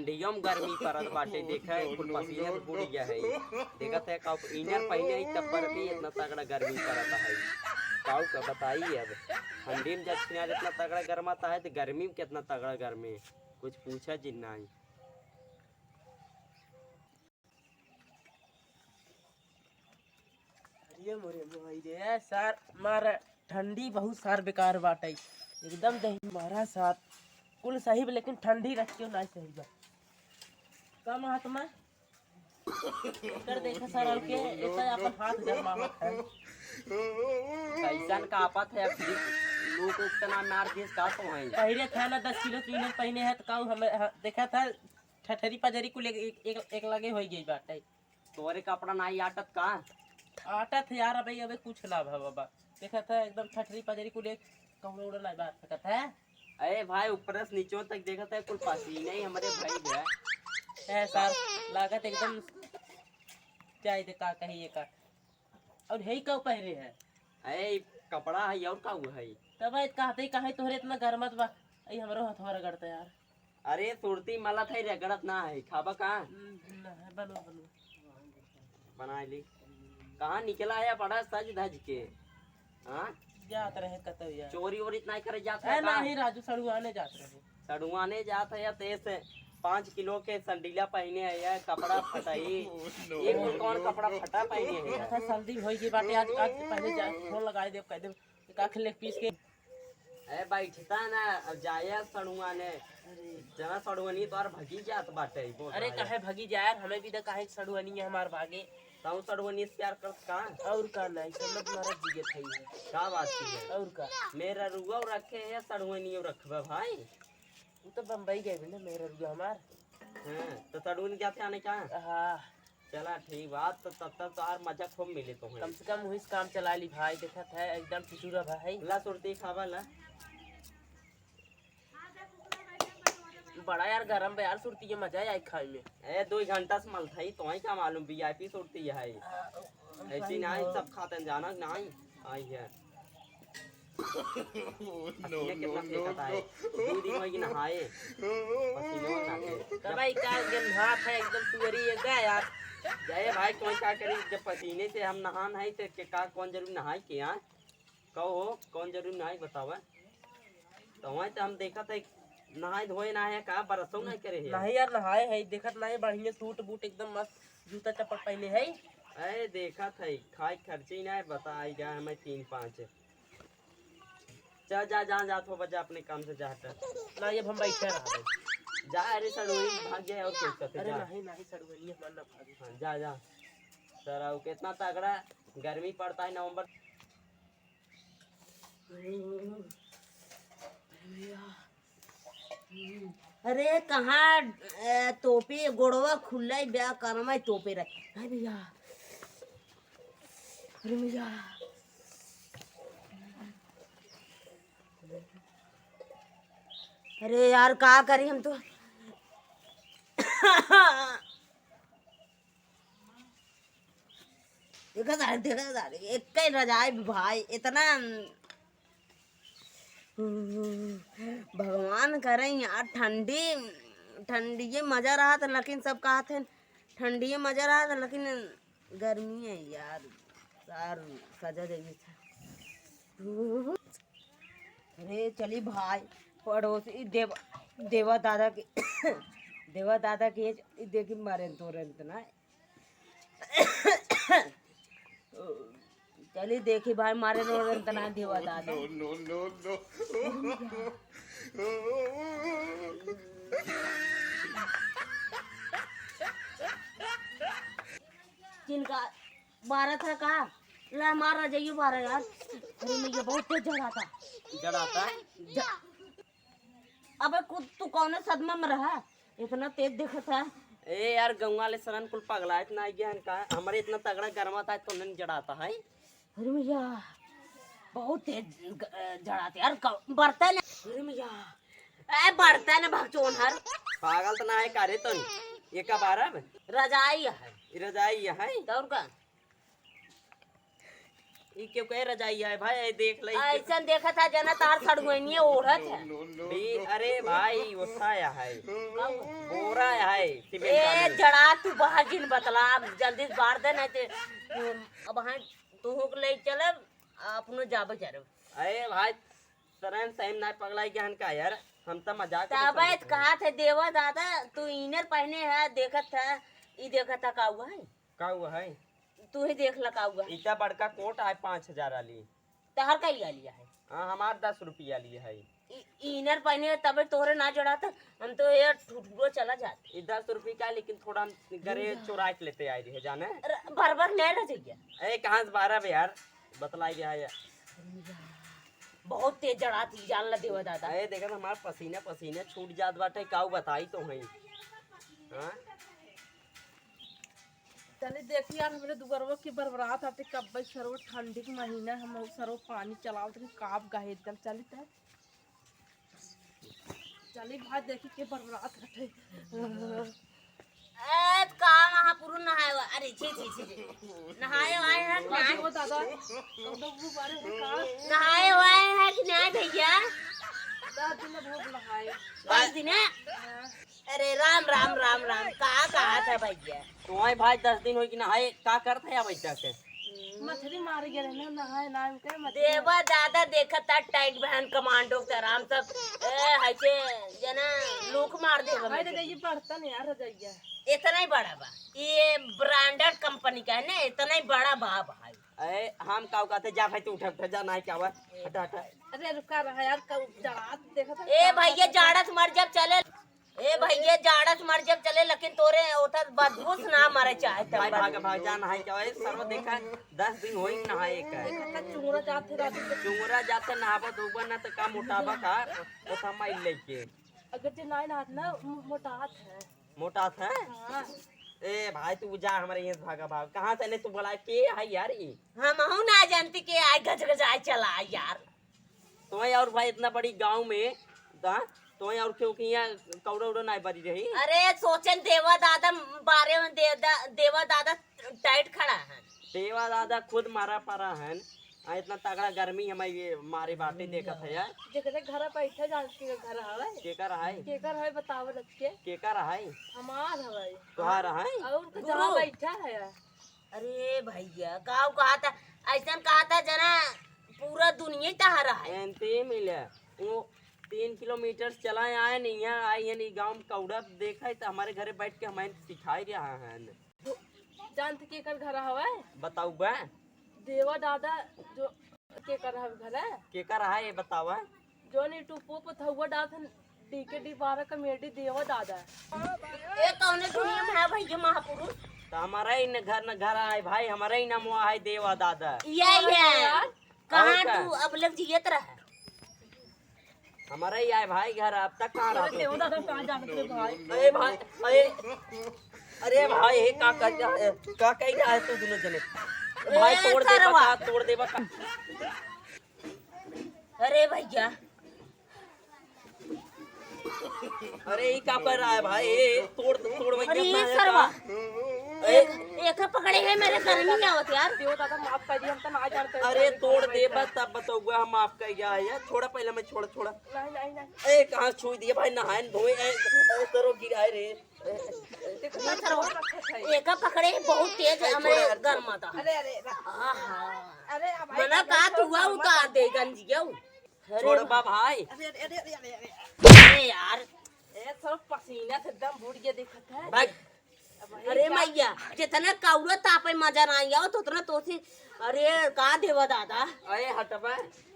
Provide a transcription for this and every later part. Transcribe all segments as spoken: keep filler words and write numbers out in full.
ठंडियों में गर्मी परत बाटे, देखा है, कुल पसीना से बूड़ गया है। देखत है, का inner पहिने है, तब पर भी इतना तगड़ा गर्मी परत है। काऊ का बताई अब, ठंडी में जब छिनार इतना तगड़ा गर्माता है, तो गर्मी में कितना तगड़ा गर्मी, कुछ पूछा जिन नहीं। अरे मोरे मोहई रे, सार मार ठंडी बहुत सार बेकार बाटे। एकदम दही मारा सार, कुल सही बा, लेकिन ठंडी रख के ना सही बा। का महात्मा? कर देखा सार, के एकर अपन हाथ गरमावत है। कैसन का आफत है, अब लोग इतना मार दिस का तो है। पहले था ना दस किलो चूनर पहने है, तो काऊ हमें, हाँ, देखा था, ठठरी पजरी कुल एक, एक, एक, एक लगे हो गई बाटे। तोरे कपड़ा नाई आटत का? आटत है यार, अबे, अबे कुछ ना भा बाबा। देखत है एकदम ठठरी पजरी कुल एक कपड़ा उड़ा ना बात सकत है। अरे भाई, ऊपर से नीचों तक देखत है, कुल पसीने ही हमरे भाई बे। ए सार, लागत एकदम जाए दे का कही एका। और हेई का पहरे है? अरे, ई कपड़ा है और का हुआ है? तब आई कहते ही कहे तोहरे इतना गरमत बा, आई हमरो हथवा रगड़ता यार। अरे, सुरती मलत है, रगड़त ना है, खाबा का? हम्म, ना है, बनो, बनो। बना ली। कहाँ निकला है बड़ा सज धज के? हाँ? जात रहे कतौ यार। चोरी वोरी इतना करे जात ए, है का? नहीं राजू, सड़ुआने जात रहे। सड़ुआने जात है या तेज से पाँच किलो के संडीला पहने है या कपड़ा फटाई। एक तो कौन कपड़ा फटा पहने है यार? अच्छा, सर्दी होई गई बाटे, आज, आज पहले जा, फोन लगाए देब, कह देब, का leg piece के। ए, बैठता ना, अब जाया सड़ुआने। अरे। जना सड़ुआनी तो यार भगी जात बाटे, बोल अरे, रहा है। काहे भगी जाए यार, हमें भी तो काहे सड़ुआनी है हमार भागे। ताऊ सड़ुआनी से प्यार करत का? और का नहीं, सब लोग तुम्हारा जिगत है ये। का बात की है? और का? मेरा रुआ रखे है, सड़ुआनी रखबा भाई। वो तो बम्बई गए भी ना, मेरा रुआ हमार। हाँ, तो सड़ुआनी जाते आने का? हाँ। चला ठीक बात, तो तब तक तो यार मजा खूब मिले तो है। कम से कम वही से काम चला ली भाई, देखत है एकदम ठिठुरा भाई। ला सुरती खावा ला। बड़ा यार गरम बा यार सुरती, के मजा आई खाए में। ए, दो घंटा से मलथई, तोहई का मालूम, VIP सुरती है। हाँ, ऐसी सही नहीं, है। सब खाते हैं, जाना नहीं, आई है। पसीने कितना फेंकता है। दो दिन होई कि नहाए, पसीने ना आए। तब भाई का गंधात है एकदम तुअरी है का यार? जाए भाई, कोई का करी, जब पसीने से हम नहान है, तो के का, कौन जरूरी नहाए के यार? कहो, कौन जरूरी नहाई बतावा? तो वहीं तो हम देखत है, नहाए धोए ना है का, बरसो नहीं करे है। नहीं यार, नहाए है, देखत नहीं, बढ़िया सूट बूट एकदम मस्त, जूता चप्पल पहने है। अरे देखत है, खाए खर्चे ही ना है, बता आई गया हमें तीन पाँच। चल जा, जहाँ जात हो बजा, अपने काम से जा हटा। ना, ये हम बैठे रहा भाई। जा, अरे सड़ुआनी भाग जाए और कुछ करते अरे जा। नहीं, नहीं, सड़ुआनी हमार ना भागे। हाँ, जा, जा। सर, कितना तगड़ा गर्मी पड़ता है नवंबर। अरे कहाँ, ए, तोपे गोड़वा खुल्ला ही ब्या करमा ही तोपे रहे। हाय भैया, अरे भैया, अरे यार का करी हम तो। देखा जा, देखा जा, एक ही रजाई भाई, इतना, भगवान करे यार, ठंडी, ठंडिये मजा रहत, लेकिन सब कहत हैं, ठंडिये मजा रहत, लेकिन गर्मी है यार, सार सजा जाइए। अरे चली भाई, पड़ोसी देव, देवा दादा के, देवा दादा के, ई देखी मारे तोरे इतना। चली देखी भाई, मारे रो रो तना देवा दादा। No, no, no, no। जिनका बारह था का? ला मारा जाइयो बारह यार। अरे मैं ये बहुत तेज जड़ाता। जड़ाता है? ज-, अबे खुद तू कौन सदमा में रहा? इतना तेज देखत है। ए यार, गौवा वाले सरन कुल पगलाइत ना गया है का? हमरे इतना तगड़ा गरमात है तो नहीं जड़ाता है। अरे भैया, बहुत तेज ग-, जड़ाते यार, क-, बर्तन। अरे भैया, ए बर्तन भगचोन हर। पागल तो ना है का रे तन? ये का बारब? रजाई है। ये रजाई है? तो और का? ई क्यों कहे रजाई है भाई, ये देख ले। ऐसन देखत है जना तार सड़ुआइनिये ओढ़त है। बी-, अरे भाई, ओथा है, बोरा है, सीमेंट ए वाली। जड़ा तू बाहर जिन बतला, अब जल्दी से बाहर दे, नहीं ते अब हाँ तू हुक ले चलब, अपनो जाबे चलब। अरे भाई, तरन सही ना पगलाई गहन का यार, हम तो मजाक करत तबे हन। कहा थे देवा दादा, तू इनर पहने है, देखत है, ई देखत है का हुआ है? का हुआ है? तू ही देख ला का हुआ। इतना बड़का कोट आए पाँच हजार वाली। तहर का लिया लिया है? हाँ, हमार दस रुपया लिए है। इ-, इनर पहने तबे तोरे ना जोड़ा था, हम तो ये ठुठुरो चला जाते। ई दस रुपये का, लेकिन थोड़ा हम घरे चोरा के लेते आए रहे, जाने? र-, भर भर नहीं रह जाइए। ए, कहाँ से बारह बे यार? बतलाई गया है यार। बहुत तेज जड़ात ही, जान ला देवा दादा। अरे देखा तो हमार पसीना पसीना छूट जात बाटे, काऊ बताई तो हई। हाँ? चली देखी यार, हमरे दुगरवा की बरबरात आटे कब्बे सरवा, ठंडी के महीना, हम सरवा पानी चलावत रही, काप गए एकदम। चली त, चली भाई देखी के बरबरात हटे। ए, का महापुरुष नहाए हुआ? अरे, छी, छी, छी, छी। नहाए हुआ है कि नहीं? ओ दादा, तुम लोग भी बारे में का? नहाए हुआ है कि नहीं भैया? दस दिन में भूख नहाए। दस दिन है? हाँ। अरे, राम, राम, राम, राम। का, का था भैया? तुम्हारे भाई दस दिन हो कि नहाए, का करत है अब ऐसा से? मछली मार गए ना, नहाए ना, उनके मछली। देवा दादा देखत ता टाइट बहन कमांडो के आराम सब, ए, हइसे जना लूक मार देवा भाई। दादा, ये बर्तन यार, रजइया। इतना ही बड़ा बा, ये ब्रांडेड कंपनी का है ना, इतना ही बड़ा बा भाई। ए, हम काऊ कहते, जा भाई, तू उठा, उठा, जा, ना क्या हुआ, हटा, हटा। अरे, रुका रहा यार, का जड़ात देखा था, ए भैया, जाड़त मर जब चले, ए भैया, जाड़त मर जब चले, लेकिन तोरे ओठा बदबू से ना मरे चाहे भाई, भाग, भाग, जा, नहाई के आवा, ए, सरवा देखा, दस दिन होई नहाए का। देखा था, चुंगरा जात है रात में। चुंगरा जात है, नहाबा धोबा ना, तो का मोटाबा का, ओठा माइल लेके। अगर जे नाई नहात ना, मो-, मोटात है। मोटात है? हाँ। ए भाई, तू जा, हमारे यहाँ से भागा भाग। कहाँ से नहीं तू बोला, के है यार ये? हम हूँ ना जानती के आए, गज गज आए, चला आए यार। तो भाई, और भाई, इतना बड़ी गांव में, दा, तो भाई, और क्यों कि यहाँ कौड़ा उड़ा नहीं बरी रही? अरे, सोचन देवा दादा बारे में दे-, दा-, देवा दादा टाइट खड़ा है। देवा दादा खुद मारा पड़ा है। आ, इतना तगड़ा गर्मी हमारे ये मारे बाटे देखत है यार। जेकरे घर बैठे जानती है घर हवे। केकर है? केकर है बतावे लग के? केकर है? हमार हवे। तोहार है? और तो गुरु। जहाँ बैठा है। अरे भैया, गाँव कहा था, ऐसन कहा था जना पूरा दुनिया ही तहारा है। एनते मिले, वो तीन किलोमीटर चला आए नहीं, यहाँ आए हैं नहीं, गाँव में कौड़ा देखा है तो हमारे घरे बैठ के हमें सिखाई रहा है। जानत केकर घर हवे? बताऊ बे। देवा दादा जो केकर हवे घर है? केकर है ये बतावा? जोन YouTube पे थहुआ डालत हन, डीकेडी बारह कॉमेडी देवा दादा। ए, कौने दुनिया में है भाई ये महापुरुष? तो हमारा ही न घर न घर आए भाई, हमारा ही नाम हुआ है देवा दादा। ये, ये। यार। कहाँ और का? तू अब लग जियत रहा? हमारा ही आए भाई घर, अब तक कहाँ अरे रहते? देवा दादा कहाँ जानत रे भाई? अरे भाई, अरे, अरे भाई, ये का कर रहा है? का कह रहा है तू दोनों जने? भाई, ए, तोड़ दे सरवा। बता, तोड़ दे बता। अरे भैया। अरे, ये का कर रहा है भाई? ए, तोड़, तोड़ भैया, अरे, ये अपना है सरवा। का? ए, एक, एक पकड़े है मेरे घर में आवत यार। देवा दादा माफ कर दिया, हम तो ना जानते हैं। अरे, तोड़ दे बस, तब बताऊंगा हम माफ कर गया है यार। छोड़ा पहले, मैं छोड़ा, छोड़ा। नहीं, नहीं, नहीं। ए, कहाँ छुई दिए भाई, नहाए न धोए, ए, ए, सरो गिराए रे। ए, ए, ए, देखो, मत करो। बहुत रखत है। एका पकड़े बहुत तेज ए, हमें छोड़ा, गर्म आता। अरे, अरे, रा-, आहा। अरे, अब मना आई का गर्म तू हुआ मत उतार दे गंजी क्यों? अरे छोड़बा भाई। अरे, अरे, अरे, अरे, अरे। अरे यार। ए, सब पसीना से एकदम बूढ़ गया देखत है। भाग। अरे मैया, जितना कौड़ा तापे मजा ना आया हो, तो उतना तोसी। अरे का देवा दादा? अरे हटबा।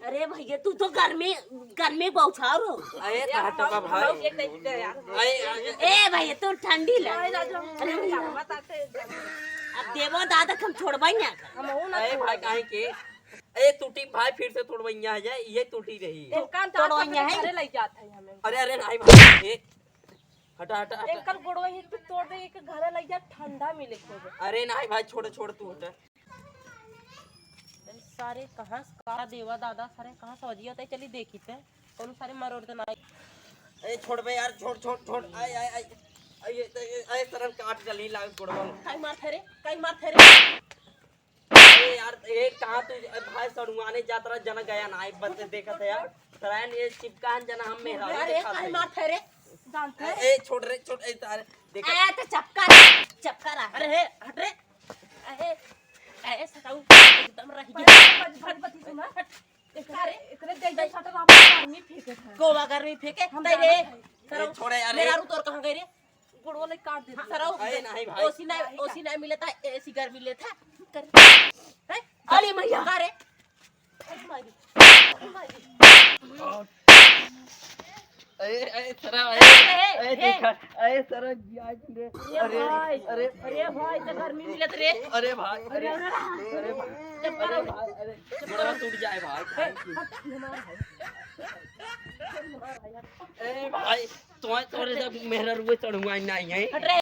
अरे भैया, तू तो गर्मी, गर्मी बौछार हो। अरे तो हटबा भाई। अरे, अरे। ए भैया, तू ठंडी लग। अरे भैया। अब देवा दादा के हम छोड़बा ही ना। अरे भाई, काहे के? ए, टूटी भाई, फिर से तोड़वैया है, ये टूटी रही। एक काम तो तोड़वैया है। घरे लई जात है हमें। अरे, अरे, नहीं भाई, ए, हटा, हटा, हटा। एकर गोड़वा ही तू तोड़ दे, एक घरे लई जा, ठंडा मिले खूब। अरे, नहीं भाई, छोड़, छोड़, तू हटा। सारे कहाँ से का देवा दादा, सारे कहाँ से वजिया तय चली देखी ते, कौन सारे मरोड़ तो नहीं। ए, छोड़ बे यार, छोड़, छोड़, छोड़, आय, आय, आय, आय, ये, ये, आय, तरन काट डली लाग गोड़वा। काई मार थे रे, काई मार थे रे। अरे यार, ए, कहाँ हाँ, तू ए भाई सड़ुआने जात रहा, जना गया ना, आई बस देखत है यार। सरायन ये चिपकान जना हम मेहरारू अरे, देखत काहे है। मारत है रे? जानते ए, हैं? ए, छोड़ रे, छोड़, ए, तारे, देख। ए, तो चपका रे, चपका रहा। अरे, हे, हट रे। ए, ए, सताऊ, एकदम रह गया। बज, बज, बज, बज, सुना। हट। एकरे, एकरे दे दे सटर आप गर्मी फेंके था। कोवा गर्मी फेंके, हम तै रे। जानत है। सरो, ए, छोड़े यार, मेरा ए। रू तोर कहाँ गए रे? गोड़वा ले काट दे। हाँ, सरो। अरे नहीं भाई। ओसी ना, ओसी ना मिले था, एसी गर्मी ले था। कर। हैं? अरे मैया। का रे? अरे मारी। अरे मारी। अरे, अरे, सरा, अरे, अरे, अरे, अरे, देखा, अरे, सरा, जिया रे। अरे अरे, भाई, अरे, अरे भाई, तो गर्मी मिलत रे। अरे भाई, अरे, अरे, अरे भाई, अरे भाई, अरे, गोड़वा टूट जाए भाई। ए, हट, हमारा भाई। ए भाई, तोय, तोरे सब मेहरारू चढ़ुआ नहीं है। हट रे।